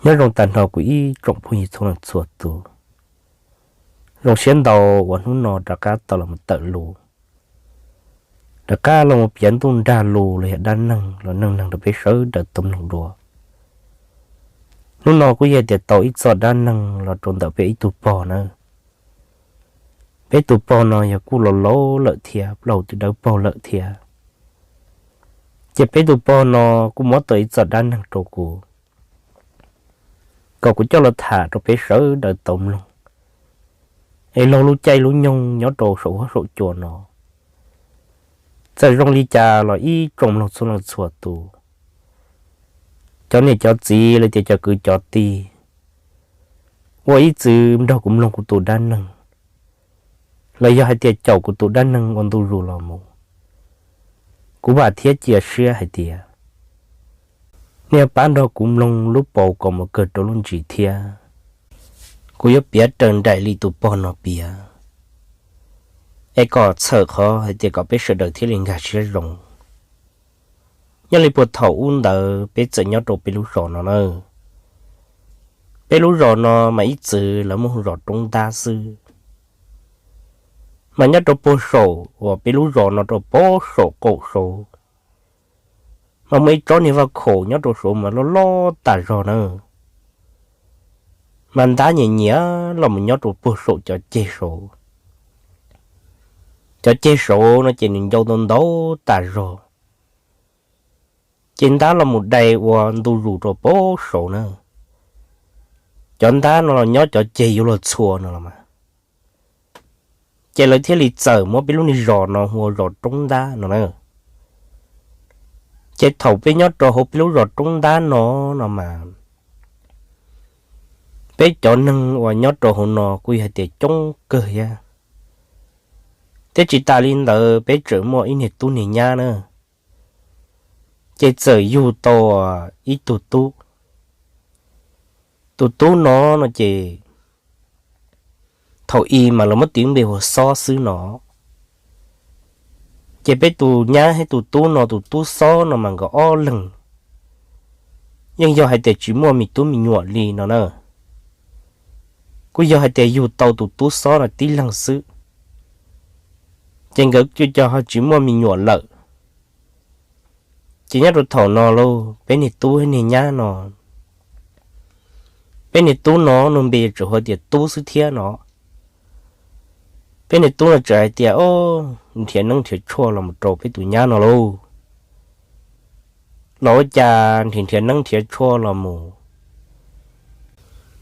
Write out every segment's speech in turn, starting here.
Nyob zoo tag nrho kuv ib tsoom phooj ywg txhua leej txhua tus, zoo siab ntau uas hnub no rov qab tau los tawm lus, rov qab los piav ntuj nrag lus los yog dab neeg los neej neeg rau peb sawv daws tau mloog dua. Hnub no kuj yog tias tau ib txoj dab neeg los rau ntawm peb ib tug pog na. Peb tus pog no yog kuj laus laus lawm thiab, plaub hau twb dawb paug lawm thiab. Ces peb tus pog no kuj muab tau ib txoj dab neeg rau kuv, kom kuv coj los tham rau peb sawv daws tau mloog, es laug lub caij lub nyoog nyob rau saum huab saum cua no, txawm zoo li cas los ib tsoom mloog txhua leej txhua tus, cov niam cov txiv los tias cov kwv cov tij uas ib txwm nrog kuv mloog kuv tus dab neeg, los yog hais tias caum kuv tus dab neeg ua ntu zus los mus, kuv vam thiab cia siab hais tias nej yuav pab nrog kuv mloog lub paus kom mus kawg rau lub ntsis thiab. Kuv yuav piav raws nraim li tus pog no piav, es kom txhawm qhov hais tias kom peb sawv daws thiaj li nkag siab zoo. Nyob li puag thaum ub ntawd peb txawm nyob rau peb lub zos no na. Peb lub zos no mas ib txwm lawv muaj hu zos Roob Ntab xwb, mas nyob rau puag saum uas peb lub zos no rau puag saum qaum saud, mas muaj ib tsob niag vaj khaum nyob rau saud mas loj loj tas zog na. Mas ntab nyias nyias los mus nyob rau puag saum cov ceg saud. Cov ceg saud no ces nws ncau ntau ntau tas zog, ces ntab los mus dai ua ntu zus rau puag saud na. Cov ntab no los nyob cov ceg yuav luag txhua no los mas, ces lawv thiaj li txawm muab peb lub niag zos no hu ua zos Roob Ntab no na. Ces thaum peb nyob rau hauv peb lub zos Roob Ntab no, no mas peb cov neeg uas nyob rau hauv no kuj yog hais tias coob kawg thiab. Thiab tsis tas li ntawd peb tseem muaj ib niag tub niag nyab na, ces txawm yug tau ib tug tub. Tus tub no, no ces thaum i mas lawv muab tis npe hu ua Xob xwb no. Ces peb tus nyab thiab tus tub no, tus tub Xob no mas nkawd ob leeg yeej yog hais tias tsis muaj me tub me nyuam li no na. Kuj yog hais tias yug tau tus tub Xob no tib leeg xwb, ces nkawd cov ho tsis muaj me nyuam lawm. Ces nyob rau thaum no lauj, peb niag tub niag nyab no, peb niag tub no nws npe tseem hu tias Tub xwb thiab no. Peb niag tub no tseem hais tias, o, nrhiav neeb nrhiav tshuaj los mus rau peb tus nyab no lauj. Los ua cas nrhiav nrhiav neeb nrhiav tshuaj los mus,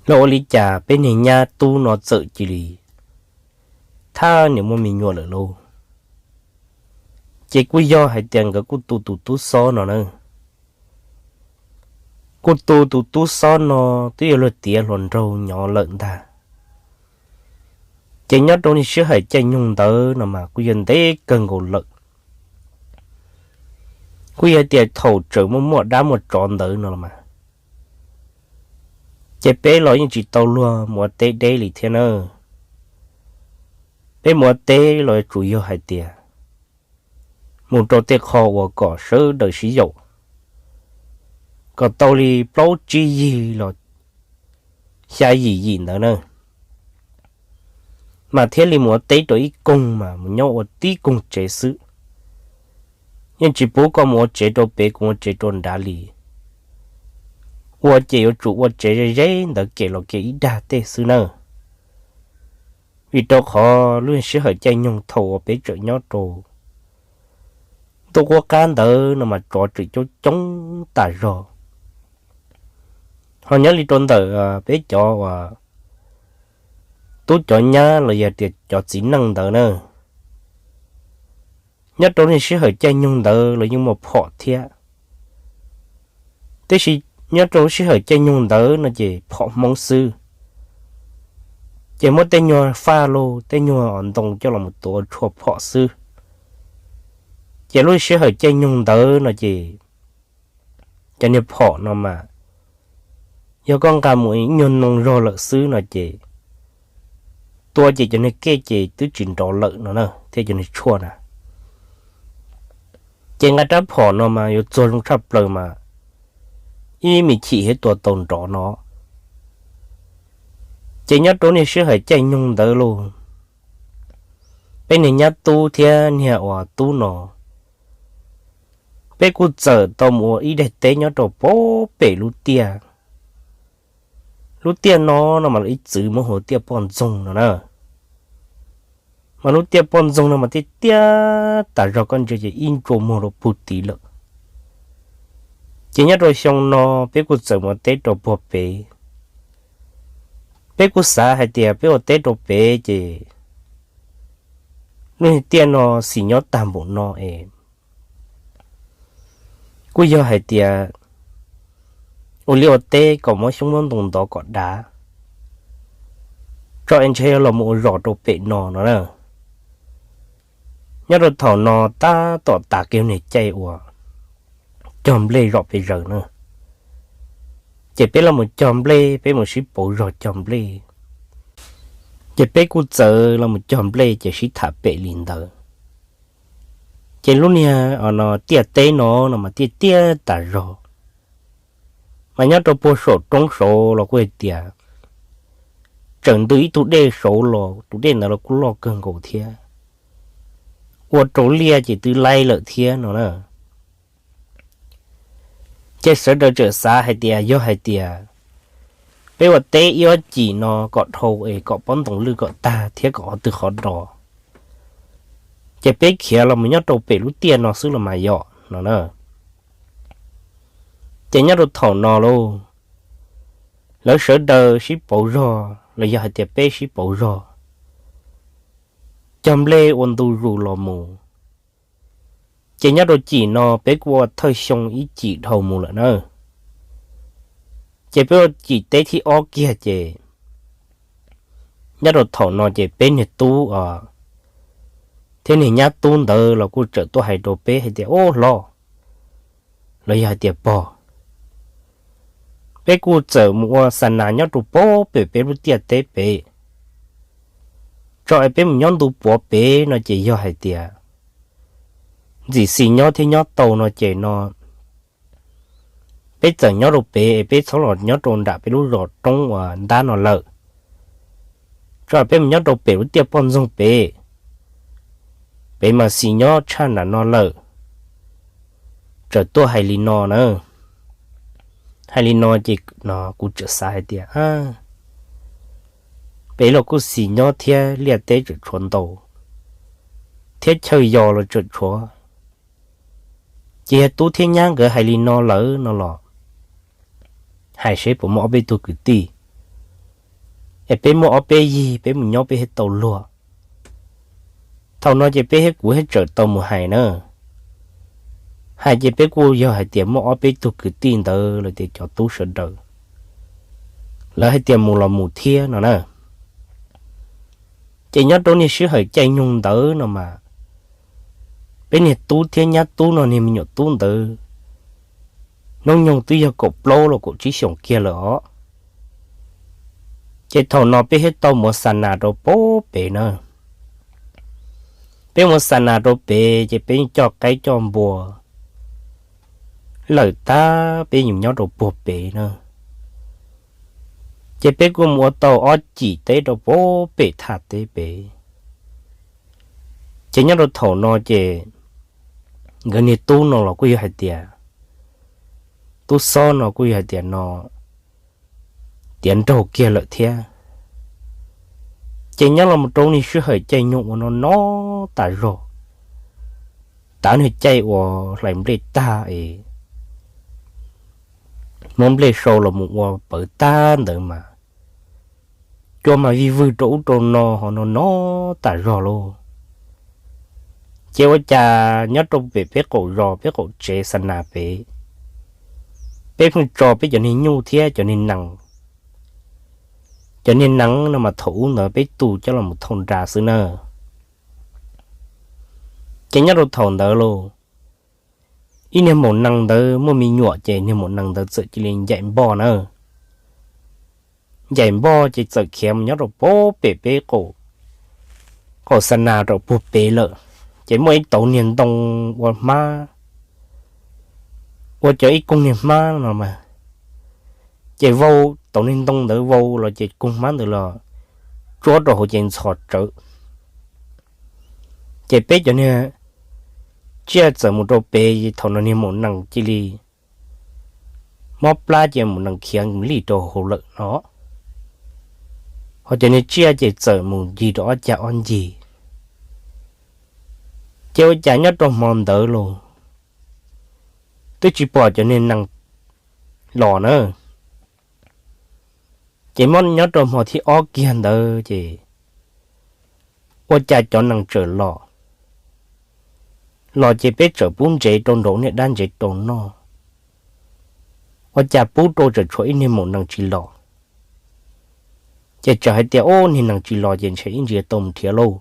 los ua li cas peb niag nyab tub no txawm cia li thab niam muaj me nyuam lawm lauj. Ces kuj yog hais tias nkawd kuj tu tus tub Xob no na. Kuj tu tus tub Xob no twb yuav luag tiav hluas nraug nyob lawm ntag. Ces nyob rau niag sij hawm caij nyoog ntawd no mas kuj yog ntev kawg nkaus lawm. Kuj yog tias thaum tseem muaj muaj dab muaj tsov ntawd no los mas, ces peb los yeej tsis tau luag mus ua teb deb li thiab na. Peb mus ua teb los yuav tsum yog hais tias mus rau tej qho uas kom sawv daws sib yaum, kom tau li plaub tsib yig los xya yim yim ntawd na, mas thiaj li mus ua teb rau ib koog mas mus nyob ua tib koog tsev xwb. Yeej tsis pub koj mus ua tsev rau pem, kuv ua tsev rau nrad li. Ua ces yuav tsum ua tsev ze ze ntawd kem los kem ib dag tej xwb na. Vim rau qhov lub sij hawm caij nyoog thaum uas peb tseem nyob rau ntuj qub qab ntawd no mas tsov tseem coob coob tas zog. Ho nyob li rau ntawm peb cov uas tub cov nyab los yog tias cov txiv neej ntawd na, nyob rau lub sij hawm caij nyoog ntawd los yeej muaj phom thiab. Tiam sis nyob rau lub sij hawm caij nyoog ntawd no ces phom Hmoob xwb, ces muab tej nyuag faj los tej nyuag ntoo coj los mus tuav tshuaj phom xwb. Ces lub sij hawm caij nyoog ntawd no ces cov niag phom no mas yog koj nqa mus ib nyuag noo zog lawm xwb no ces tua ces cov niag kej ces twb tsis nrov lawm no na, thiab cov niag tshuaj na. Ces nqa rab phom no mas yuav txuag zoo tshaj plaws mas ib me chim thiab tua tau nrov no. Ces nyob rau niag sij hawm caij nyoog ntawd los, peb niag nyab tub thiab niag uas tub no, peb kuj txawm tau mus ua ib daim teb nyob rau pem lub tiaj. Lub tiaj no no mas lawv ib txwm muab hu tiaj poj ntxoog no na. Mas lub tiaj poj ntxoog no mas tiaj tiaj tas zog, koj ntsia ces ib ntsua muag rau puag tid lawm. Ces nyob rau xyoo no peb kuj txawm mus ua teb rau puag pem. Peb kuj xav hais tias peb ua teb rau pem ces lub tiaj no xis nyob tag npaum no es kuj yog hais tias ua liaj ua teb kom muab xyoob muab ntoo ntov kom dav, tso es ntshe yog los mus ua zos rau pem no no na. Nyob rau thaum no tab tom tas kiag niag caij uas cog nplej zom pes zaws na. Ces peb los mus cog nplej, peb mus sib pauv zog cog nplej. Ces peb kuj txawm los mus cog nplej ces sib tham pem li ntawd. Ces lub niag tiaj teb no no mas tiaj tiaj tas zog, mas nyob rau puag saum roob saud los kuj hais tias tseem ntws ib tug dej saud los, tus dej ntawd los kuj loj kawg nkaus thiab, ua rau liaj ces twb laib lawm thiab no na. Ces sawv daws txawm xav hais tias yog hais tias peb ua teb ib ob cim no kom dhau es kom pob ntoo lwj kom tag thiab kom qhov twg qhov do, ces peb khiav los mus nyob rau pem lub tiaj no xwb los mas yom no na. Ces nyob rau thaum no lauj, lawv sawv daws sib pauv zog los yog hais tias peb sib pauv zog, cog nplej ua ntu zus los mus. Ces nyob rau cim no peb kuj ua thawj xyoo ib cim dhau mus lawm na. Ces peb ua cim teb thib ob kiag ces nyob rau thaum no ces peb niag tub thiab niag nyab tub ntawd los kuj txawm tuaj hais rau peb hais tias, Ub hlob, los yog hais tias pog, peb kuj txawm mus ua xa nas nyob rau puag pem peb lub tiaj teb pem, tso es peb mus nyob ntu puav pem no ces yog hais tias ntxim xis nyob thiab nyob tau no ces no peb txawm nyob rau pem es peb txhob los nyob rau nram peb lub zos roob uas ntab no lawm. Tso peb mus nyob rau pem lub tiaj poj ntxoog pem, pem mas xis nyob tshaj nram no lawm. Txawm tuaj hais li no na. Hais li no ces no kuv txawm xav hais tias pem los kuj xis nyob thiab liaj teb tseem tshuav ntau, thiab chaw yos los tseem tshuav. Ces yog tub thiab nyab nkawd hais li no lawm no los, hais seb puas muaj ob peb tug kwv tij, es peb muaj ob peb yig peb mus nyob peb thiaj tau luag. Thaum no ces peb thiab kuv thiaj txawm tau mus hais na. Hais ces peb kuj yog hais tias muaj ob peb tug kwv tij ntawd lawv tias cov tub sawv daws, lawv hais tias mus los mus thiab no na. Ces nyob rau niag sij hawm caij nyoog ntawd no mas, peb niag tub thiab nyab tub no niag me nyuam tub ntawd, hnub nyoog twb yog kaum plaub los kaum tsib xyoos kiag lawm os. Ces thaum no peb thiaj tau mus xa nas rau puag pem na. Peb mus xa nas rau pem ces peb coj qaib coj npua lawm tag peb mus nyob rau puag pem na. Ces peb kuj mus ua tau ob cim teb rau puag pem thaj teb pem. Ces nyob rau thaum no ces nkawd niag tub no los kuj yog hais tias, tub xob no kuj yog hais tias no tiav nraug kiag lawm thiab. Ces nyob los mus rau niag sij hawm caij nyoog uas no no tas zog, tav niag caij uas hlais nplej tag es muab nplej sau los mus ua pawv tag ntawd mas, cua mas vij vwg rau ub rau no ho no no tas zog lauj. Ces ua cas nyob rau pem peb qaum zos peb qaum tsev xa nas pem, peb pheej tso peb cov niag nyuj thiab cov niag nees, cov niag nees no mas thaum ub ntawd peb tu coj los thauj nra xwb na. Ces nyob rau thaum ntawd lauj, ib niag maum nees ntawd muaj me nyuam ces niag maum nees ntawd txawm cia li ncaim npoj na. Ncaim npoj ces txawm khiav mus nyob rau puag pem peb qaum xa nas rau puag pem lawm. Ces muaj ib tauv niag ntoo ua hmab, ua cov ib koog niag hmab no mas, ces vau tau niag ntoo ntawd vau los ces koog hmab ntawd los tsuab rau hauv ces ntxhov tsawv. Ces peb cov niag tsiaj txawm mus rau pem, thaum no niag maum nees cia li mob plab ces maum nees khiav lij rau hauv lawm no. Ho cov niag tsiaj ces txawm mus ncig rau ob cag ob ncig. Ces ua cas nyob rau hmo ntawd los twb tsis pom cov niag nees los na. Ces muab nyob rau hmo thib ob kiag ntawd ces ua cas cov nees txawm los. Los ces peb txawm pub ntsev rau nraum niag dab ntsev rau noj. Ua cas pub rau txawm tshuav ib niag maum nees tsis los. Ces txawm hais tias, Ub, niag nees tsis los ces ntshe ib ntsis tau mus nrhiav lauj.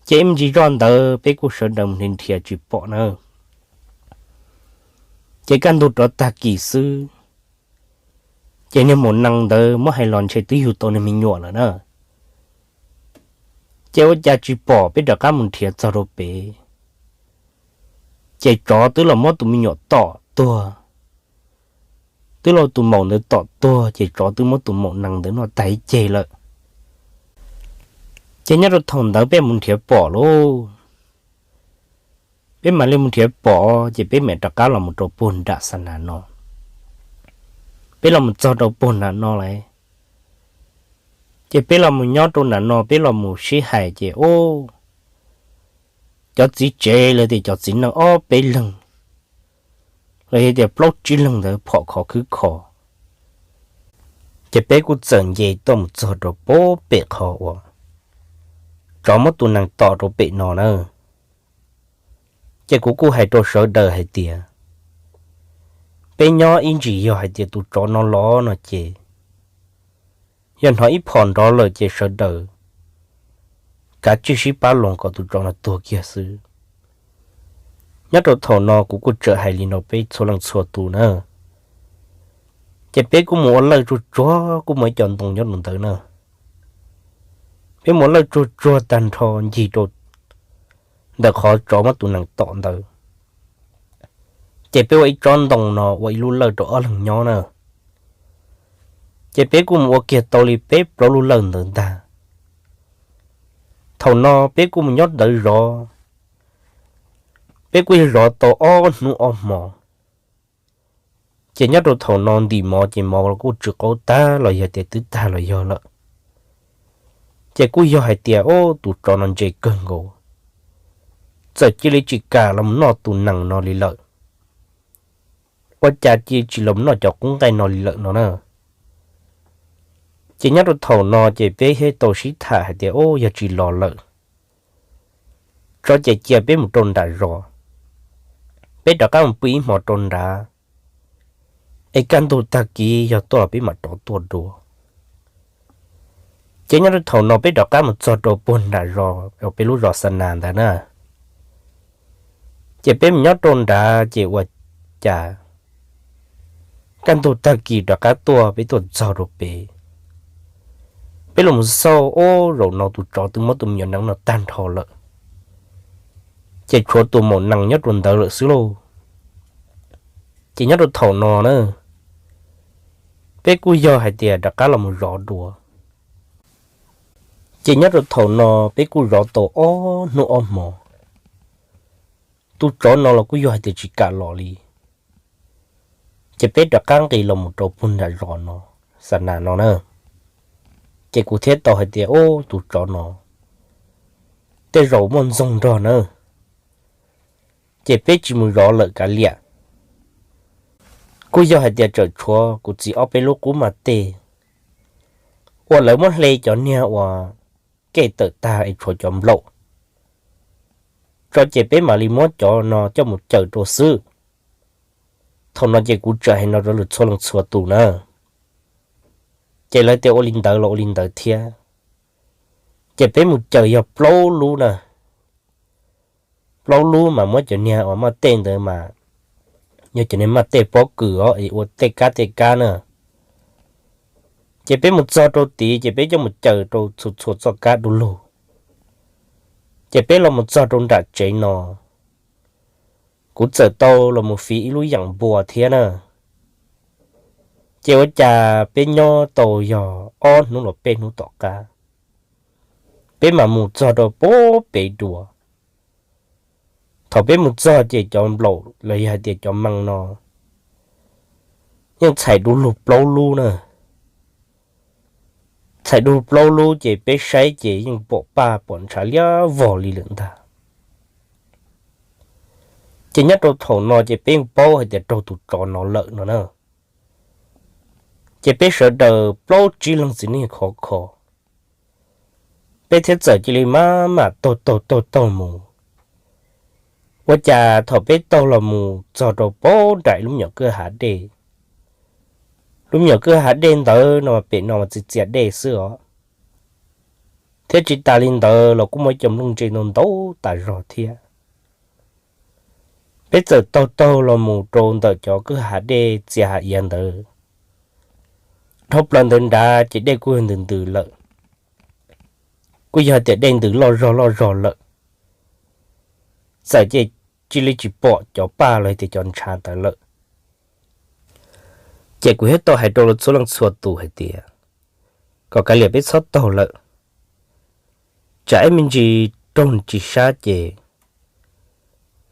Ces ib me ntsis zoj ntawd peb kuj sawv daws mus nrhiav nrhiav tsis pom na. Ces kaj ntug rov tag kis xwb, ces niag maum nees ntawd muab hais los ntshe twb yug tau niag me nyuam lawm na. Ces ua cas tsis pom, peb rov qab mus nrhiav txog rau pem, ces tsov twb los muab tus me nyuam tom tuag. Twb los tus maum ntawd tom tuag ces tsov twb muab tus maum nees ntawd noj tag ib ceg lawm. Ces nyob rau thaum ntawd peb mus nrhiav pom lauj. Peb mam li mus nrhiav pom ces peb mam rov qab los mus rau puag nram xa nas no. Peb los mus txog rau puag nram no lawm, ces peb los mus nyob rau nram no, peb los mus sib hais ces, ub, cov txiv tsev los tias cov txiv neej ob peb leeg los yog tias plaub tsib leeg ntawd phom khov khwb kho. Ces peb kuj txawm nce tuaj mus txog rau puag pem qhov uas tsov muab tus nees tom rau pem no na. Ces kuv kuj hais rau sawv daws hais tias, peb nyob ib ntsis yog hais tias tus tsov no los no ces yog hnov ib phom nrov lawm ces sawv daws kav tsij sib pab loos kom tus tsov no tuag kiag xwb. Nyob rau thaum no kuv kuj txawm hais li no peb txhua leej txhua tus na. Ces peb kuj mus ua lawj tsuag tsuag, kuj muaj ib co ntoo nyob rau ntawd na. Peb mus ua lawj tsuag tsuag tag nrho ncig rau ntawm qhov tsov muab tus nees tom ntawd. Ces peb ua ib tsob ntoo no ua ib lub lawj rau ob leeg nyob na. Ces peb kuj mus ua kiag tau li peb plaub lub lawj ntawd ntag. Thaum no peb kuj mus nyob ntawd zov, peb kuj yog zov tau ob hnub ob hmo. Ces nyob rau thaum no ntim mov ces mov los kuj tsw qaub tag los yog tias twb tag los yog lawm. Ces kuj yog hais tias, ub, tus tsov no ntse kawg nkaus, txawm cia li tsis kam los noj tus nees no li lawm, ua cas cia li tsis los noj cov qub nqaij no li lawm no na. Ces nyob rau thaum no ces peb thiaj tau sib tham hais tias, ub, yog tsis los lawm, tsov ces cia peb mus rau nram zos, peb rov qab mus pw ib hmo rau nrad, es kaj ntug tag kis yog tuaj los peb mam rov tuaj dua. Ces nyob rau thaum no peb rov qab mus txog rau puag nram zos, peb lub zos Xa Nas ntawd na. Ces peb mus nyob rau nrad ces ua cas kaj ntug tag kis rov qab tuaj, peb tuaj txog rau pem, peb los mus xauj, ub, zaum no tus tsov twb muab tus me nyuam nees no tag nrho lawm, ces tshuav tus maum nees nyob rau ntawd lawm xwb lauj. Ces nyob rau thaum no na, peb kuj yog hais tias rov qab los mus zov dua. Ces nyob rau thaum no peb kuj zov tau ob hnub ob hmo, tus tsov no los kuj yog hais tias tsis kam los li. Ces peb rov qab nqis los mus rau puag nram zos no, Xa Nas no na. Ces kuv thiaj tau hais tias, ub, tus tsov no tej zaum muaj ntxoog nrog na, ces peb tsis mus zov lawm kav liam. Kuj yog hais tias tseem tshuav kuv txiv ob peb lub qub maj tej uas lawv muab hle cov niag uas kej tawm tag es tshuav cov nplaum tso, ces peb mam li muab cov no coj mus cawm rau xwb. Thaum no ces kuv txawm hais no rau lawv txhua leej txhua tus na. Ces lawv tias ua li ntawd los ua li ntawd thiab. Ces peb mus cawm yog plaub lub na, plaub lub mas muab cov niag uas maj tej ntawd mas yog cov niag maj tej pob kws os, es ua tej kab tej kab na. Ces peb mus txog rau tid ces peb coj mus cawm rau txhua txhua txoj kab du lug. Ces peb los mus txog rau nram tsev no, kuv txawm tau los mus fiv ib lub yeem npua thiab na. Ces ua cas peb nyob tau yog ob hnub los peb hnub tom qab, peb mam mus txog rau pem dua. Thaum peb mus txog ces cov nplaum los yog hais tias cov mees no yeej txhais du lug plaub lub na. Txhais du plaub lub ces peb saib ces yeej pom paj pom ntshav liab vog li lawm ntag. Ces nyob rau thaum no ces peb yeej paub hais tias raug tus tsov no lawm no na. Ces peb sawv daws plaub tsib leeg txiv neej khov kho, peb thiaj txawm cia li maj mam taug taug taug taug mus. Ua cas thaum peb taug los mus txog rau pem nraim lub me nyuam kwj hav dej, lub me nyuam kwj hav dej ntawd no pem no mas txias txias dej xwb os, thiab tsis tas li ntawd los kuj muaj ib co nplooj ntse ntau ntau tas zog thiab. Peb txawm taug taug los mus rau ntawm cov kwj hav dej txias hav iav ntawd, dhau plaws ntawd nrad ces dej kuj yog ntws ntws lawm, kuj yog tias dej ntws loj zog loj zog lawm. Txawm ces cia li tsis pom cov paj los tias cov ntshav ntawd lawm. Ces kuv thiaj tau hais rau txhua leej txhua tus hais tias kom kav liam peb txhob taug lawm, tsam ib me ntsis raug tsis sab ces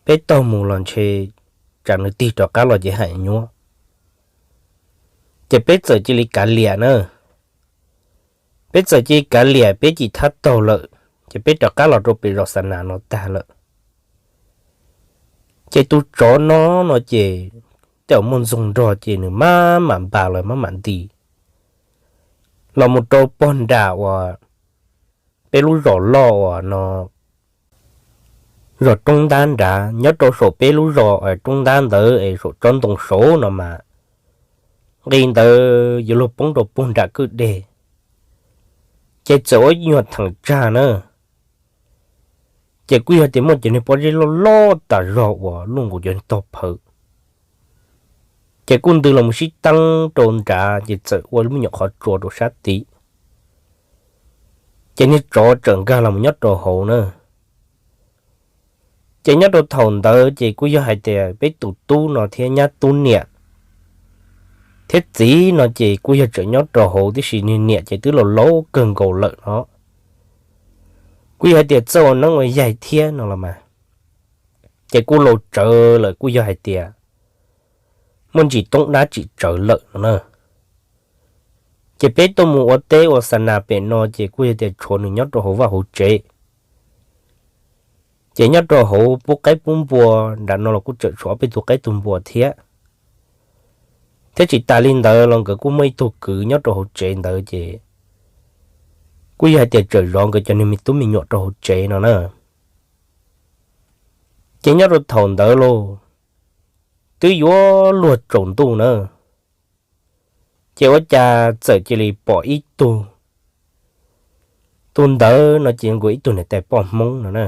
peb taug mus los ntshe tsam nws tig rov qab los ces haj nyuaj. Ces peb txawm cia li kav liam na, peb txawm cia li kav liam peb cim thab taug lawm, ces peb rov qab los rau pem zos Xa Nas no tag lawm. Ces tus tsov no no ces tej uas muaj ntxoog nrog ces nws maj mam npas los maj mam nti los mus rau pog nram uas peb lub zos loj uas no, zos Roob Ntab nrad, nyob rau saum peb lub zos Roob Ntab ntawd es saum tsob ntoo saud no mas nqis ntawd yuav luag poob rau pog nram kwj deg, ces txawm ua nyuag theem tsag na. Ces kuj yog tias muaj cov niag pob zeb loj loj tas zog uas luaj nkaus cov niag tog phawv, ces kuj ntws los mus sib teeb rau nrad ces txawm ua lub me nyuam qhov tsua rau sab tid, ces niag tsov txawm nkag los mus nyob rau hauv na. Ces nyob rau thaum ntawd ces kuj yog hais tias peb tus tub no thiab nyab tub niam thiab txiv no ces kuj yog tseem nyob rau hauv tib si, niag niam ces twb laus laus kawg nkaus lawm no. Kuj yog hais tias txawj ua neeb ua yaig thiab no los mas, ces kuj laus tsawv lawm, kuj yog hais tias muaj ntsis toob dab tsim tsawv lawm no na. Ces peb tuaj mus ua teb ua Xa Nas pem no ces kuj yog tias tshuav nws nyob rau hauv vaj hauv tsev. Ces nyob rau hauv pub qaib pub npua, nram no los kuj tseem tshuav ob peb tug qaib tug npua thiab. Thiab tsis tas li ntawd los nkawd kuj muaj ib tug kwv nyob rau hauv tsev ntawd ces kuj yog hais tias tseem zov nkawd cov niag me tub me nyuam rau hauv tsev no na. Ces nyob rau thaum ntawd los twb yuav luag tsaus ntuj na, ces ua cas txawm cia li pom ib tug, tus ntawd no ces nkaus ib tug niam tais poj Hmoob no na,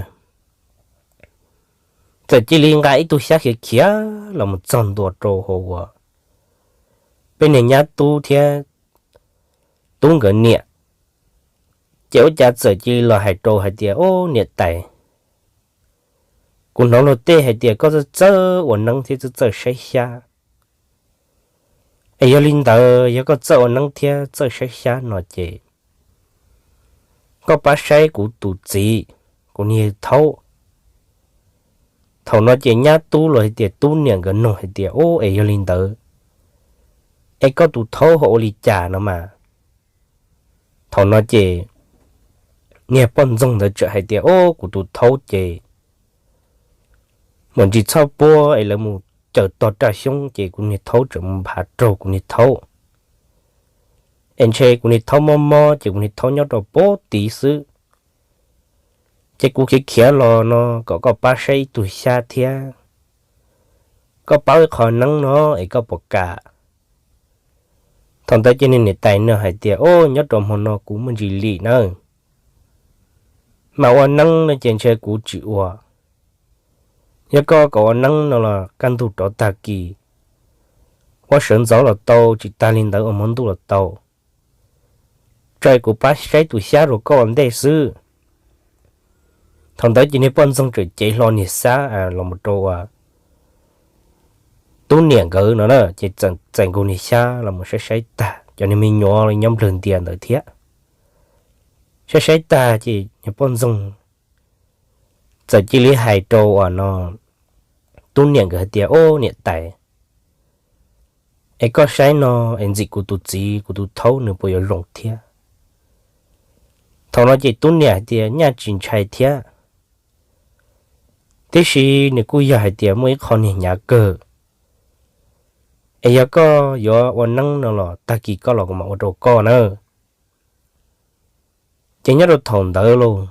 txawm cia li nqa ib tug xyab khiav khiav los mus txog ntua rau hauv uas peb niag nyab tub thiab tub nkawd niam. Ces ua cas txawm cia li los hais rau hais tias, Au niam tais, kuv hnov luag tej hais tias koj txawj txawj ua neeb thiab txawj txawj saib xyab. Es yog li ntawd yog koj txawj ua neeb thiab txawj saib xyab no ces koj pab saib kuv tus txiv, kuv niag thaub. Thaum no ces nyab tub los hais tias tub niam nkawd nug hais tias, Au, es yog li ntawd es koj tus thaub ho ua li cas no mas? Thaum no ces niag poj ntxoog ntawd txawm hais tias, Au, kuv tus thaub ces mus ntsis txhoj puab es lawv mus caws tog raj xyoob ces kuv niag thaub txawm mus nphav raug kuv niag thaub. Es ntshe kuv niag thaub mob mob ces kuv niag thaub nyob rau pab tid xwb. Ces kuv khiav khiav los no kom koj pab saib ib tug xyab thiab, koj pab ib qho neeb no es koj puas kam? Thaum ntawd ces niag niam tais no hais tias, Au, nyob rau hmo no kuv muaj ntsis lim nawb, mas ua neeb no ces ntshe kuv tsis ua. Yog koj kom ua neeb no los kaj ntug rov tag kis, ua sawv ntxov los tau, tsis tas li ntawd ua hmo ntuj los tau. Tso kuv pab saib tus xyab rau koj ua ntej xwb. Thaum ntawd ces niag poj ntxoog txawm cev hlo niag xyab los mus rau uas tub niam nkawd no na, ces txawm txais nkaus niag xyab los mus saib saib tag, cov niag me nyuam nyob nplawg ntias ntawd thiab. Saib saib tag ces niag poj ntxoog txawm cia li hais rau uas no tub niam nkawd hais tias, Ob, niam tais, es koj saib no, es ntxim kuv tus txiv kuv tus thaub nws puas yuav zoo thiab? Thaum no ces tub niam hais tias, Nyaj tsis ntshai thiab, tiam sis nws kuj yog hais tias muaj ib qho niag hnyav kawg. Es yog koj yuav ua neeb no los tag kis koj los kuv mam ua rau koj na. Ces nyob rau thaum ntawd los,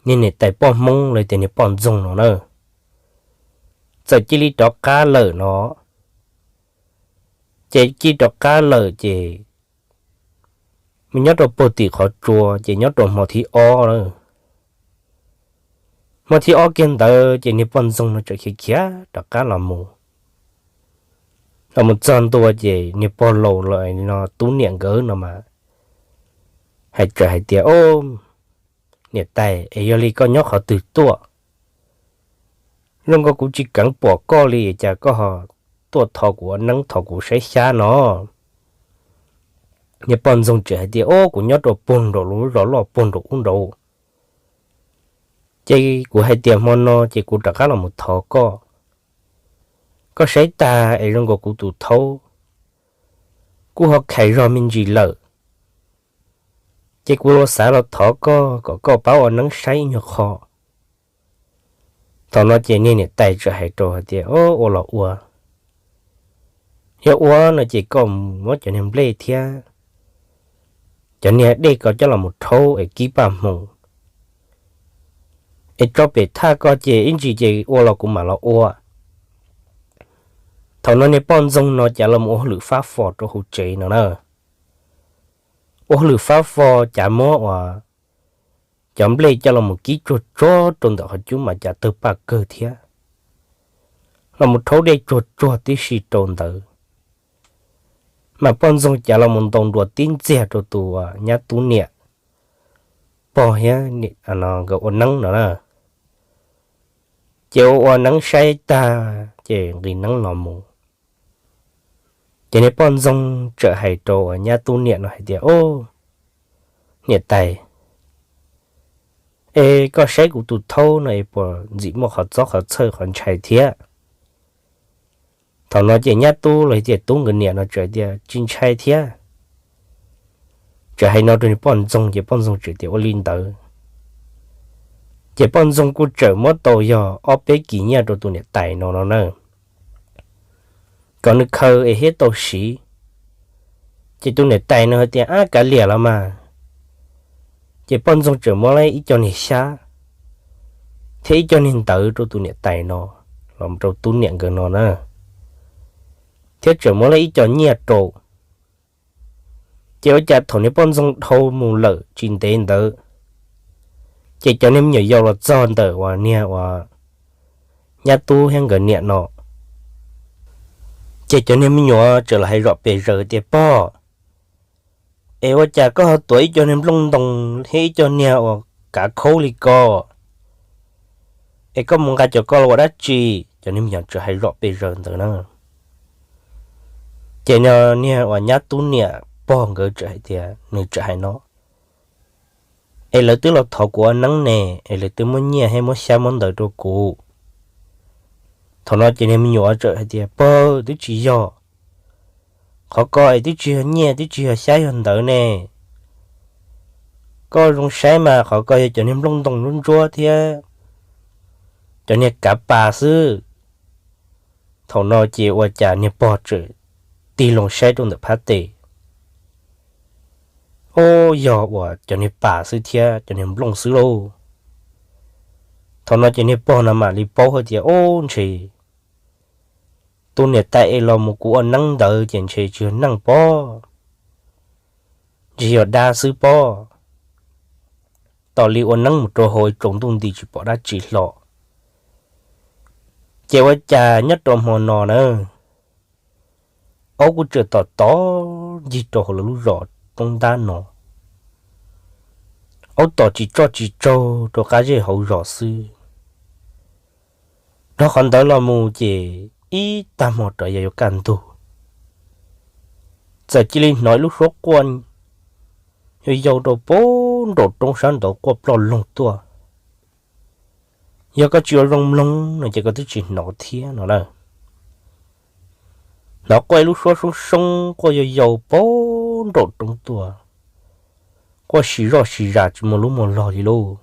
niag niam tais poj Hmoob los tias niag poj ntxoog no na, txawm cia li rov qab lawm no. Ces cia li rov qab lawm ces mus nyob rau puag tim qhov tsua, ces nyob rau hmo thib ob lawm. Hmo thib ob kiag ntawd ces niag poj ntxoog no txawm khiav khiav rov qab los mus. Los mus txog ntua ces niag pog laus los no tub niam nkawd no mas hais txawm hais tias, Ob, niam tais, es yog li koj nyob qhov twg tuaj? Zoo nkaus kuv tsis keev pom koj li, cas koj ho tuaj thov kuv ua neeb, thov kuv saib xyab no? Niag poj ntxoog txawm hais tias, Ob, kuv nyob rau puag nraum lub zos loj puag nraum ub nraud, ces kuv hais tias hmo no ces kuv rov qab los mus thov koj. Koj saib tag es zoo nkaus kuv tus thaub kuj ho khais zog me ntsis lawm, ces kuv xav los thov koj kom koj pab ua neeb saib ib nyuag qho. Thaum no ces niag niam tais txawm hais rau hais tias, Ob, ua los ua. Yog ua no ces koj muab cov niag nplej thiab cov niag dej ko coj los mus rhaub es kib paj hmoov, es tso pem thaj ko ces ib ntsis ces ua los kuv mam los ua. Thaum no niag poj ntxoog no cav los ua hauj lwm fab fo rau hauv tsev no na. Ua hauj lwm fab fo cav muab uas cov nplej coj los mus kib tsuag tsuag rau ntawm qhov cub mas cav tawg paj kawg thiab, los mus rhaub dej tsuag tsuag tib si rau ntawd. Mas poj ntxoog cav los mus ntaus nruas tib ntxiag rau tus nyab tub niam pog thiab nkawd ua neeb no na. Ces ua ua neeb saib tag ces nqis neeb los mus. Ces niag poj ntxoog txawm hais rau uas nyab tub niam no hais tias, Ob, niam tais, es koj saib kuv tus thaub no es puas ntxim muaj qhov txob qhov txhawj qhov ntshai thiab? Thaum no ces nyab tub los tias tub nkawd niam no txawm tias, Tsis ntshai thiab. Txawm hais no rau niag poj ntxoog ces poj ntxoog txawm tias, Ua li ntawd. Ces poj ntxoog kuj txawm muab tau yog ob peb kis nyiaj rau tus niam tais no no na, kom nws khaws es thiaj tau siv. Ces tus niam tais no hais tias, Ab, kav liam los mas. Ces poj ntxoog txawm muab ib co niag xyab thiab ib co niag ntawv rau tus niam tais no, los rau tub niam nkawd no na, thiab txawm muab ib co nyiaj rau. Ces ua cas thaum niag poj ntxoog dhau mus lawm tsis ntev ntawd, ces cov niag me nyuam yaus los txog ntawm uas niag uas nyab tub thiab nkawd niam no, ces cov niag me nyuam txawm los hais zom pes zaws tias, Pog, es ua cas koj ho tuav ib co niag nplooj ntoo thiab ib co niag uas kav khaub li ko? Es koj mus nqa cov ko los ua dab tsi? Cov niag me nyuam txawm hais zom pes zaws ntawd na. Ces niag uas nyab tub niam pog nkawd txawm hais tias, nws txawm hais no, Es lawv twb los thov kuv ua neeb ne, es lawv twb muab nyiaj thiab muab xyab muab ntawv rau kuv. Thaum no ces niag me nyuam txawm hais tias, Pog, twb tsis yog. Qhov ko es twb tsis yog nyiaj twb tsis yog xyab yog ntawv ne. Koj zoo saib mas qhov ko yog cov niag nplooj ntoo ntsuab ntsuab thiab cov niag kav pas xwb. Thaum no ces ua cas niag pog txawm tig loo saib rau ntawm phab tes. Ub, yog uas cov niag pas xwb thiab cov niag nplooj xwb lauj. Thaum no ces niag pog no mam li paub hais tias, Ub, ntshe tus niam tais es los mus kuv ua neeb ntawd ces ntshe tsis yog neeg pob, ntshe yog dab xwb pob. Tos li ua neeb mus rau hauv tsaus ntuj nti tsis pom dab tsi hlo. Ces ua cas nyob rau hmo no na, aub kuj tseem tom tom ncig rau hauv lawv lub zos roob ntab no. Aub tom tsis tso tsis tsaug rau qab zej hauv zos xwb. Dhau qhov ntawd los mus ces ib tag hmo rov yog yuav kaj ntug, txawm cia li hnov ib lub suab quaj yau yau rau pem nraum roob sab nraud quaj ploj loog tuaj. Yog koj tsis ua zoo mloog no ces koj twb tsis hnov thiab no na. Hnov quaj ib lub suab soob soob quaj yau yau pem nraum roob tuaj, quaj si zoj si zas tsis muaj lub muaj log li lauj.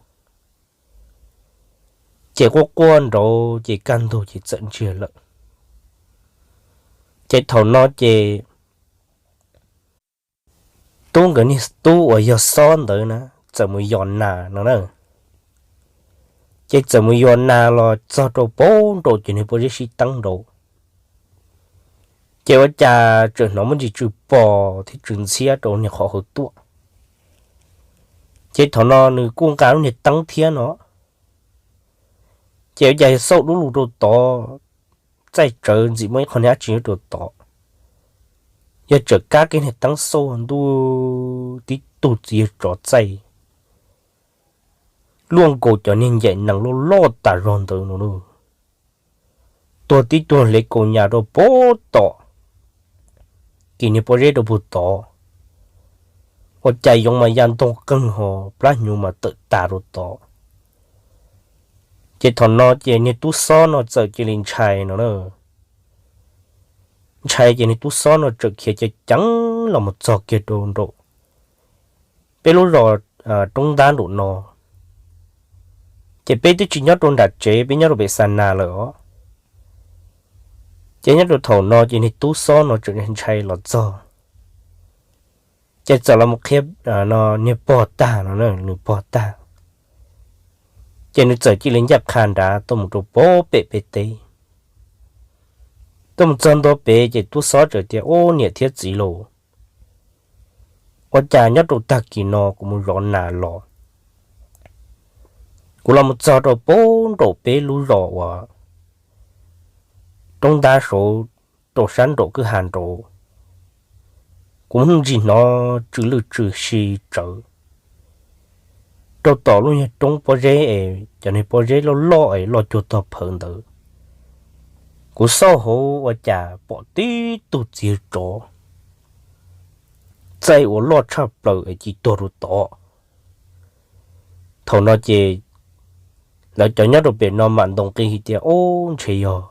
Ces quaj quaj nraud ces kaj ntug ces txawm ntsiag lawm. Ces thaum no ces tub nkawd niag tub uas yog Xob ntawd na, txawm mus yos nas no na. Ces txawm mus yos nas los txog rau pem nraud ces niag pob zeb sib teeb nraud. Ces ua cas tseem hnov muaj ntsis tsw pos thiab tsw ntxhiab rau niag qhov hauv tuaj. Ces thaum no nws kuj nqa lub niag teeb thiab no, ces ua cas xauj dub lug rau tod, txaij tsawv ntxim muaj ib qho niag dab tsi nyob rau tod. Yog tseem kab kiag niag teeb xauj ntuj, tib tug txiv yawg tsov txaij luaj nkaus cov niag ncaim nees loj loj tas zog ntawd no lauj. Tuag tib tug hle kaus nyas rau pem tom kis niag pob zeb rau puag tod. Ua cas yoov mas ya ntoo qeeg ho plab hnyuv mas tawm tas rau tod. Ces thaum no ces niag tub Xob no txawm cia li ntshai no na. Ntshai ces niag tub Xob no txawm khiav ceev ceev los mus txog kiag rau nraum peb lub zos roob ntab nraum no. Ces peb twb tsis nyob rau nram tsev, peb nyob rau pem xa nas lawm os. Ces nyob rau thaum no ces niag tub Xob no tseem ntshai los txog, ces txawm los mus qhia niag pog tag no, nws pog tag. Ces nws txawm cia li ncaj qha nrad tuaj mus rau pem peb teb. Tuaj mus txog ntua pem ces tub Xob txawm tias, Ub, niam thiab txiv lauj, ua cas nyob rau tag kis no kuv mus zov nas los, kuv los mus txog rau pem nraum peb lub zos uas roob ntab saud, rau sab nraum kwj ha nraud, kuv hnov ntsis hnov tsw lwj tsw si tsawv rau tom lub niag roob pob zeb es cov niag pob zeb loj loj es loj cuag tog phawv ntawd. Kuv xauj hauv ua cas pom tib tug txiv tsov txaij uas loj tshaj plaws es ci tuag rau tod. Thaum no ces lawv cov nyob rau pem no mam ntoos nqi hais tias, Ub, ntshe yog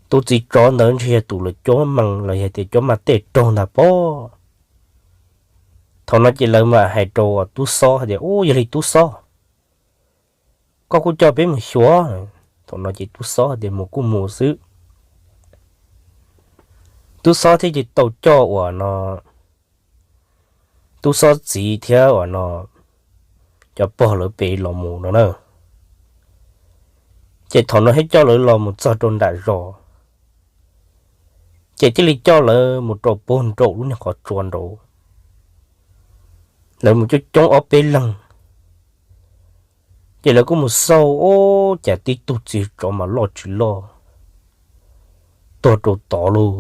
tus txiv tsov ntawd ntshe yog tus lawv cuab mees los yog tias cuab maj tej raug ntag pob. Thaum no ces lawv mam hais rau tub Xob hais tias, Ub, yog li tub Xob, koj kuj coj peb mus xyuas. Thaum no ces tub Xob hais tias, Mus kuj mus xwb. Tub Xob thiaj li tau coj uas no tub Xob txiv thiab uas no cov pog lawv pem los mus no na. Ces thaum no thiaj coj lawv los mus txog rau nram zos, ces thiaj li coj lawv mus rau puag nraum lub niag qhov tsua nraud. Lawv mus coob coob ob peb leeg, ces lawv kuj mus xauj, ub, cas tib tug txiv tsov mas loj tsis loj tuag rau tod lauj.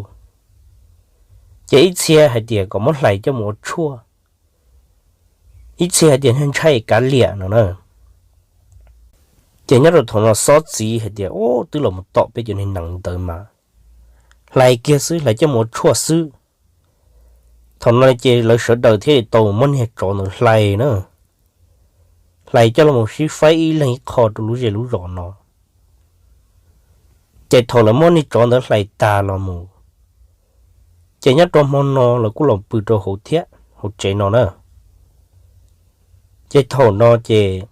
Ces ib txhia hais tias kom muab hlais coj mus ua tshuaj, ib txhia hais tias ntshai kav liam no na. Ces nyob rau thaum no Xob txiv hais tias, Ub, twb los mus tom peb cov niag nees ntawd mas hlais kiag xwb, hlais coj mus ua tshuaj xwb. Thaum no ces lawv sawv daws thiaj li tau muab niag tsov ntawd hlais na, hlais coj los sib faib ib leeg ib qho rau lub zej lub zos no. Ces thaum lawv muab niag tsov ntawd hlais tas los mus, ces nyob rau hmo no lawv kuj los pw rau hauv thiab hauv tsev no na. Ces thaum no ces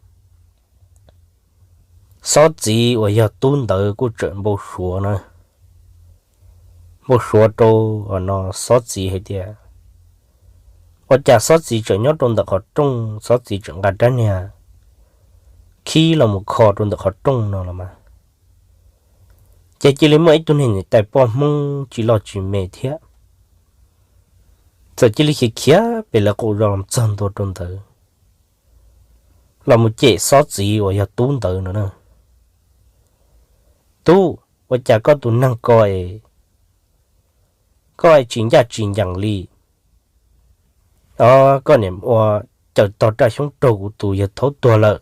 Xob txiv uas yog tub ntawd kuj tseem npau suav na, npau suav rau no Xob txiv hais tias, ua cas Xob txiv tseem nyob rau ntawm qhov rooj, Xob txiv tseem nqa rab niag khib los mus kho rau ntawm qhov rooj no los mas, ces cia li muaj ib tug niag niam tais poj Hmoob tsis loj tsis me thiab, txawm cia li khiav khiav pem lawv qaum zos los txog ntua rau ntawd, los mus cem Xob txiv uas yog tub ntawd no na. Tub, ua cas koj tus neeg ko es koj tsis ncaj tsis ncees li? Os, koj niam ua caws tog raj xyoob raug kuv tus yawg thaub tuag lawm.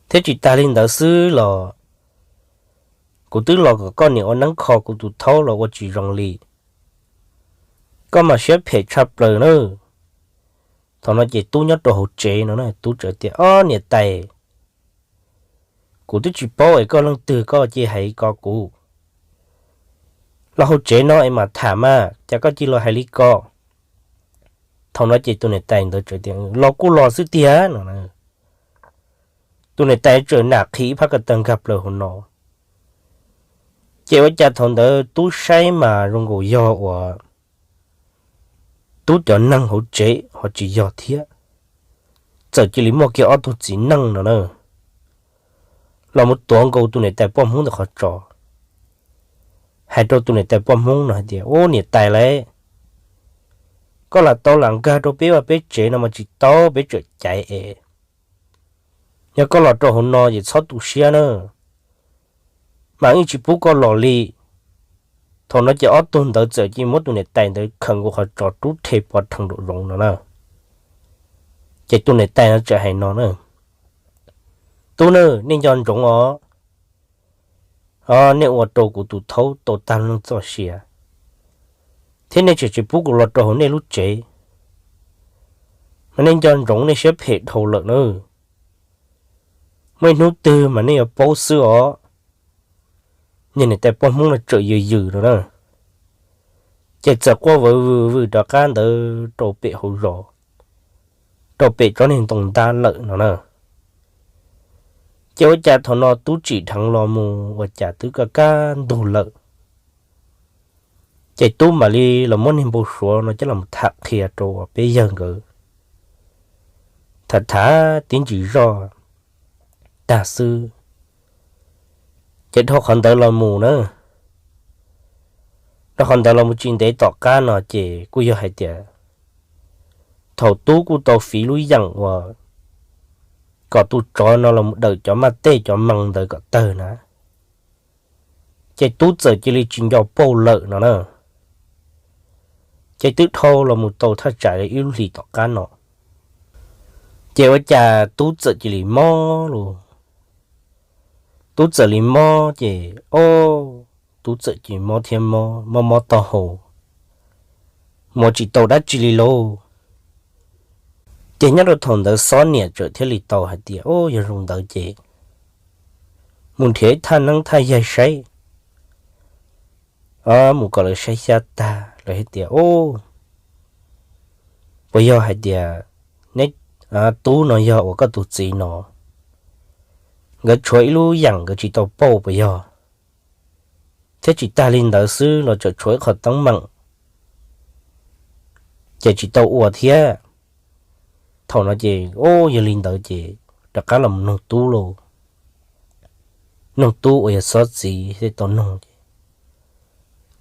Thiab tsis tas li ntawd xwb los Kuv twb los kom koj niam ua neeb kho kuv tus thaub los ua tsis zoo li. Koj mas siab phem tshaj plaws na. Thaum no ces tub nyob rau hauv tsev no, tub txawm tias, Ob niam tais, kuv twb tsis paub es koj leej twg koj cia hais ko kuv. Los hauv tsev no es mam tham mas cas koj cia los hais li ko. Thaum no ces tus niam tais ntawd txawm tias, Los kuj los xwb tiag no. Tus niam tais txawm nam qhi ib phab ko taw nkag plaws hauv no. Ces ua cas thaum ntawd tub saib mas zoo nkaus yog uas tub cov neeg hauv tsev ho tsis yog thiab. Txawm cia li muaj kiag ob tug txiv neej no na, los mus tuav nkaus tus niam tais poj hmoob ntawm qhov tsos, hais rau tus niam tais poj hmoob no hais tias, Ub niam tais lauj, koj lam tau lam nkag rau peb vaj peb tsev no mas tsis tau, peb tseem caiv es. Yog koj los rau hauv no ces txhob tu siab na, mas yeej tsis pub koj los li. Thaum no ces ob tug ntawd txawm cia li muab tus niam tais ntawd khaws nkaus qhov tsos rub rhe pov rhees nraum zoov no na. Ces tus niam tais no txawm hais no na, Tub na, nej nco ntsoov os, nej ua rau kuv tus thaub tau tag neej txoj sia, thiab nej tseem tsis pub kuv los rau hauv nej lub tsev, mas nej nco ntsoov nej siab phem dhau lawm na. Muaj ib hnub twg mas nej yuav paub xwb os. Niag niam tais poj hmoob no txawm yws yws no na, ces txawm quaj vwm vwm vwm rov qab ntawd rau pem hauv zos, rau pem tsob niag ntoo ntab lawm no na. Ces ua cas thaum no tub tsim dheev los mus ua cas twb kaj kaj ntug lawm. Ces tub mam li los muab niag npau suav no coj los tham qhia rau peb yawg nkawd tham tham tib ntsis zoj tag xwb, ces dhau qhov ntawd los mus na, dhau qhov ntawd los mus tsis ntev tom qab no ces kuj yog hais tias thaum tub kuj tau fiv lub yeem uas kom tus tsov no los mus dawm cov maj tej cov mees ntawd kom tawg na, ces tub txawm cia li tsis nco pauj lawm no na. Ces twb dhau los mus tau thaj tsam li ib lub hlis tom qab no, ces ua cas tub txawm cia li mob lauj. Tub txawm li mob ces, o, tub txawm cia li mob thiab mob mob mob taub hau, mus tsis tau dab tsi li lauj. Ces nyob rau thaum ntawd Xob niam txawm thiaj li tau hais tias, O, yog zoo ntawd ces mus nrhiav ib thaj neeb thaj yaig saib, mus kom lawv saib xyab tag lawv hais tias, O, puas yog hais tias neb tub no yog uas koj tus txiv no, nkawd tshuav ib lub yeem nkawd tsis tau pauj puas yog? Thiab tsis tag li ntawd xwb los tseem tshuav ib qho teeb meem ces tsis tau ua thiab. Thaum no ces, O, yog li ntawd ces rov qab los mus nug tub lauj. Nug tub uas yog Xob txiv thiaj tau nug ces,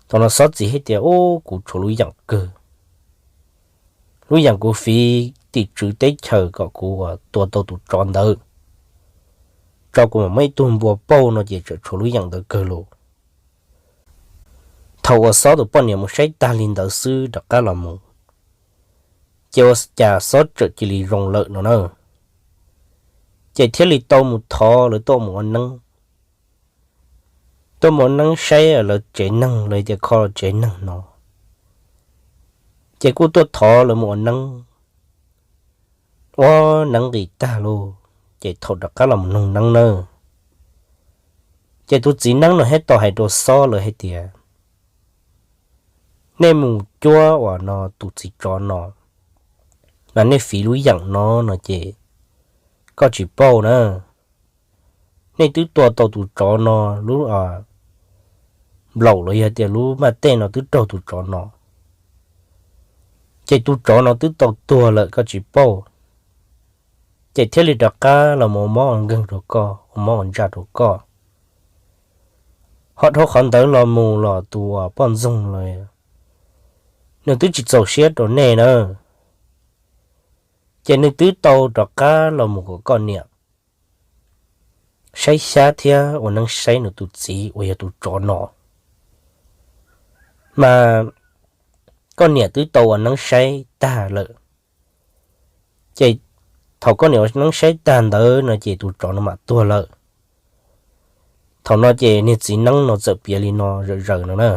thaum no Xob txiv hais tias, O, kuv tshuav lub yeem kawg, lub yeem kuv fiv tim tswv teb chaws kom kuv ua tua tau tus tsov ntawd, tso kuv mam muab ib tug npua pauj no ces tseem tshuav lub yeem ntawd kawg lauj. Thaum uas Xob tus poj niam mus saib tag li ntawd xwb rov qab los mus, ces ua cas Xob tseem cia li zoo lawm no na. Ces thiaj li tau mus thov lawv tuaj mus ua neeb, tuaj mus ua neeb saib lawv tsev neeg, lawv tias kho tsev neeg no, ces kuj tuaj thov lawv mus ua neeb. Ua neeb nqis tag lauj, ces thaum rov qab los mus nug neeb na, ces tus txiv neeb no thiaj tau hais rau Xob lawv hais tias, Nej mus cuab uas no tus txiv tsov no, mas nej fiv lub yeem no no ces koj tsis pauj na. Nej twb tua tau tus tsov no lub nplaum los yog tias lub maj tej no twb raug tus tsov no, ces tus tsov no twb tau tuag lawm koj tsis pauj, ces thiaj li rov qab los mus ua mob ua nkeeg rau koj, ua mob ua ntsaj rau koj. Ho dhau qhov ntawd los mus los tus uas poj ntxoog los nws twb tsis txaus siab rau nej na, ces nws twb tau rov qab los mus kom koj niam saib xyab thiab ua neeb saib nws tus txiv uas yog tus tsov no. Mas koj niam twb tau ua neeb saib tag lawm, ces thaum koj niam ua neeb saib tag ntawd no ces tus tsov no mam tuag lawm. Thaum no ces niag txiv neeb no txawm piav li no zom zaws no na.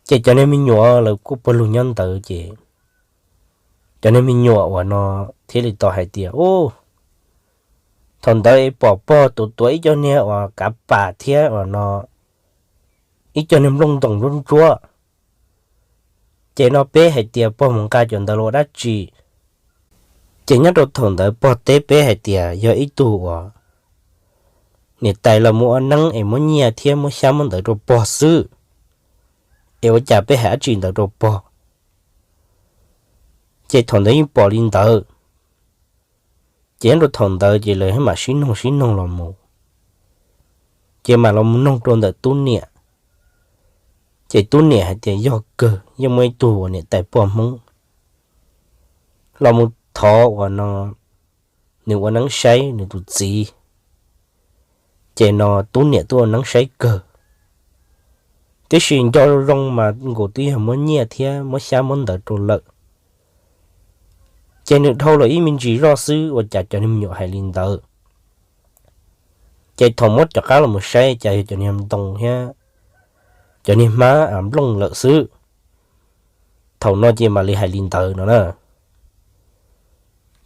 Ces cov niag me nyuam lawv kuj pawg lug nyob ntawd ces cov niag me nyuam uas no thiaj li tau hais tias, Ub, thaum ntawd es pom pog tuav tuav ib co niag uas kav pas thiab uas no ib co niag nplooj ntoos ntsuab ntsuab. Ces no peb hais tias pog mus nqa cov ntawd los ua dab tsi? Ces nyob rau thaum ntawd pog teb peb hais tias yog ib tug uas niam tais los mus ua neeb es muab nyiaj thiab muab xyab muab ntawv rau pog xwb, es ua cas peb hais dab tsi ntawd rau pog? Ces thaum ntawd yeej pom li ntawd. Ces nyob rau thaum ntawd ces lawv mam sib noog sib noog los mus, ces mam los mus noog rau ntawm tub niam. Ces tub niam hais tias yog kawg, yeej muaj ib tug uas niam tais pog Hmoob los mus thov uas no nws ua neeb saib nws tus txiv. Ces no tub niam twb ua neeb saib kawg, tiam sis nco zoo mas nkaus twb yog muab nyiaj thiab muab xyab muab ntawv rau lawm. Ces nws dhau los ib me ntsis zoj xwb ua cas cov niag me nyuam hais li ntawd. Ces thaum muab cov qab los mus saib cas yog cov niag ntoo thiab cov niag hmab nplooj lawm xwb. Thaum no ces mam li hais li ntawd no na.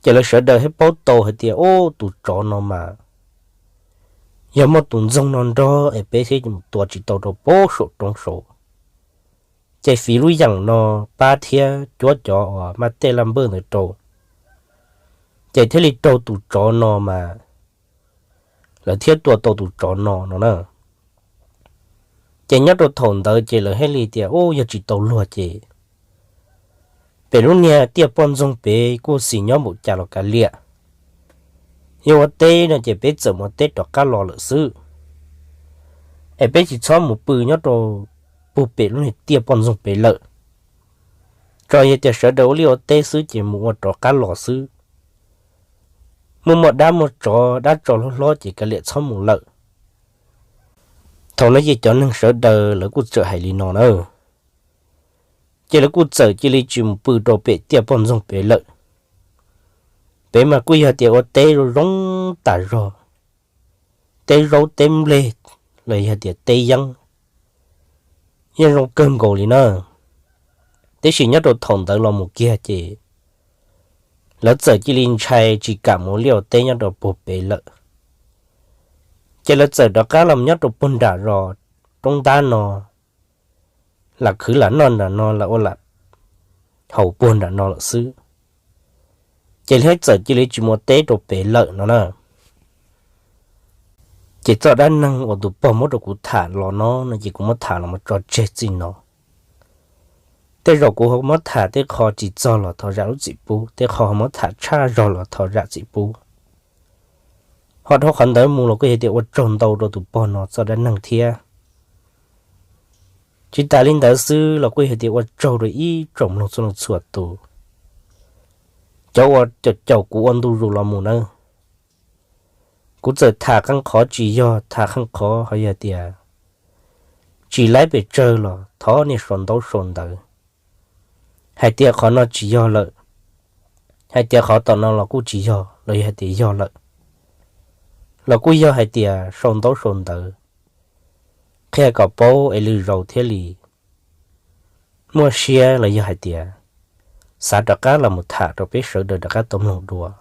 Ces lawv sawv daws thiaj paub tau hais tias, Ub, tus tsov no mas yog muaj tus ntxoog no nrog es peb thiaj mus tua tsis tau rau pem saum roob saud. Ces fiv lub yeem no pab thiab cuab cov uas maj tej laj npawj ntawd rau. Ces thiaj li raug tus tsov no mas lawv thiaj tua tau tus tsov no no na. Ces nyob rau thaum ntawd ces lawv thiaj li tias, Ub, yog tsis tau luag ces pem lub niag tiaj poj ntxoog pem kuj xis nyob npaum cas los kav liam, yog ua teb no ces peb txawm mus ua teb rov qab los lawm xwb, es peb tsis txhob mus pw nyob rau puag pem lub niag tiaj poj ntxoog pem lawm. Tsuas yog tias sawv daws ua liaj ua teb xwb ces mus ua rov qab los xwb. Muaj muaj dab muaj tsov dab tsov hlob hlob ces kav liam txhob mus lawm. Thaum no ces cov neeg sawv daws lawv kuj txawm hais li no na. Ces lawv kuj txawm cia li tsis mus pw rau pem tiaj poj ntxoog pem lawm. Pem mas kuj yog tias ua teb zoo zoo tas zog, teb zaub teb nplej los yog tias teb yeeb yeej zoo kawg nkaus li na. Tiam sis nyob rau thaum ntawd los mus kiag ces lawv txawm cia li ntshai tsis kam mus ua liaj ua teb nyob rau puag pem lawm. Ces lawv txawm rov qab los nyob rau puag nram zos roob ntab no, lam khwv lam noj nram no lam ua lam haus puag nram no lawm xwb. Ces lawv txawm cia li tsis mus ua teb rau pem lawm no na. Ces txoj dab neeg uas tus pog muab rau kuv tham los no no ces kuv muab tham los mus tso tseg txij no. Tej zaum kuv ho muab tham tej qho tsis txog los thov zam lub txim pub, tej qho ho muab tham tshaj zog los thov zam txim pub. Ho dhau qhov ntawd mus los kuj yog tias ua tsaug ntau rau tus pog no txoj dab neeg thiab. Tsis tas li ntawd xwb los kuj yog tias ua tsaug rau ib tsoom mloog txhua leej txhua tus, cov uas caum caum kuv ua ntu zus los mus nawb. Kuv txawm tham qee qhov tsis yog, tham qee qhov ho yog tias tsis laib pes tsawg los thov nej sau ntaub sau ntawv hais tias qhov no tsis yog lawm, hais tias qhov tom no los kuj tsis yog los yog hais tias yog lawm, los kuj yog hais tias sau ntaub sau ntawv qhia kom paub es lwm zaus thiaj li muaj siab los yog hais tias xav rov qab los mus tham rau peb sawv daws rov qab tau mloog dua.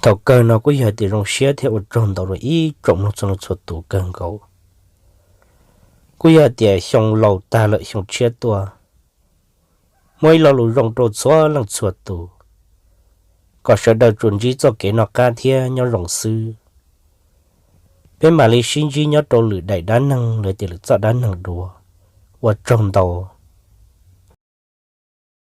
Thaum kawg no kuj yog hais tias zoo siab thiab ua tsaug ntau rau ib tsoom mloog txhua leej txhua tus kawg nkaus. Kuj yog hais tias xyoo laus tag lawm xyoo tshiab tuaj, muaj ib lo lus zoo rau txhua leej txhua tus, kom sawv daws tsuas ntsib txoj kev noj qab thiab nyob zoo xwb. Peb mam li sib ntsib nyob rau lwm daim dab neeg los tias lwm txoj dab neeg dua. Ua tsaug ntau.